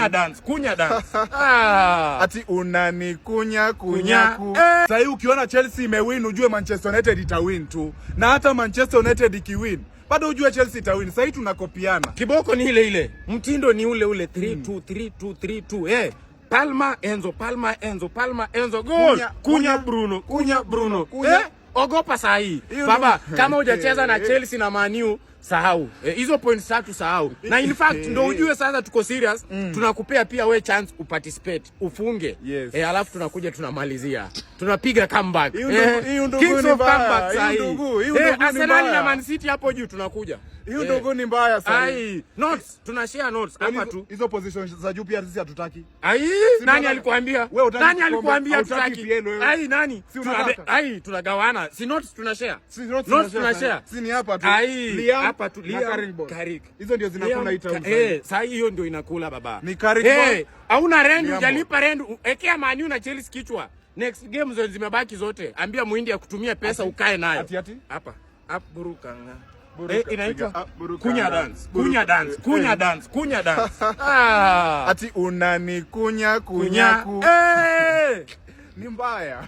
Kunya dance, kunya dance. Ah. Ati unanikunya Kunya. Kunyaku. Eh. Sahii ukiona Chelsea imewin, ujue Manchester United itawin tu, na hata Manchester United ikiwin, bado ujue Chelsea itawin. Sahii tunakopiana. Kiboko ni ile ile, mtindo ni ule ule, 3 2 3 2 3 2. Eh, Palmer, Enzo, Palmer, Enzo, Palmer, Enzo, goal. Kunya, Kunya, Bruno, kunya, Bruno. Kunya. Eh, ogopa saa hii. Hiyo Baba, kama hujacheza na Chelsea na Man U, sahau. Eh, hizo points tatu sahau. Na in fact ndo ujue sasa tuko serious, tunakupea pia we chance uparticipate, ufunge. Eh, alafu tunakuja tunamalizia. Tunapiga comeback. Hiyo Eh, hiyo ndugu Kings ni of mbaya. comeback saa Hiyo hii. hiyo Eh, ndugu ni Arsenal na mbaya. Man City hapo juu tunakuja. Hiyo Eh. ndugu ni mbaya sahii. Ai, notes, tuna share notes hapa tu. Hizo position za juu pia sisi hatutaki. Ai, Si nani alikuambia? Wewe hutaki Nani kikombe, alikuambia hautaki tutaki? EPL wewe. Ai, nani? Si unataka? Ai, tunagawana. Si notes tuna share. Si notes Notes tuna tuna share. share. Si ni hapa tu. Ai, Liam hapa tu na Liam, Carrick Ball. Carrick. Hizo ndio zinakula Liam, hii town. Eh, saa hiyo ndio inakula, baba. Ni Carrick Eh, Ball. hauna rent, Liam. hujalipa rent. Ekea Man U na Chelsea kichwa. Next game zote zimebaki zote. Ambia muhindi akutumie pesa ukae nayo. Ati, ati? Hapa. Up burukanga. Buruka, Eh, inaitwa piga, up, buruka, kunya nga. dance. Buruka. Kunya dance. Kunya Eh. dance. Kunya dance. Ah. Ati unanikunya Kunya. kunyaku. Eh. Ni mbaya.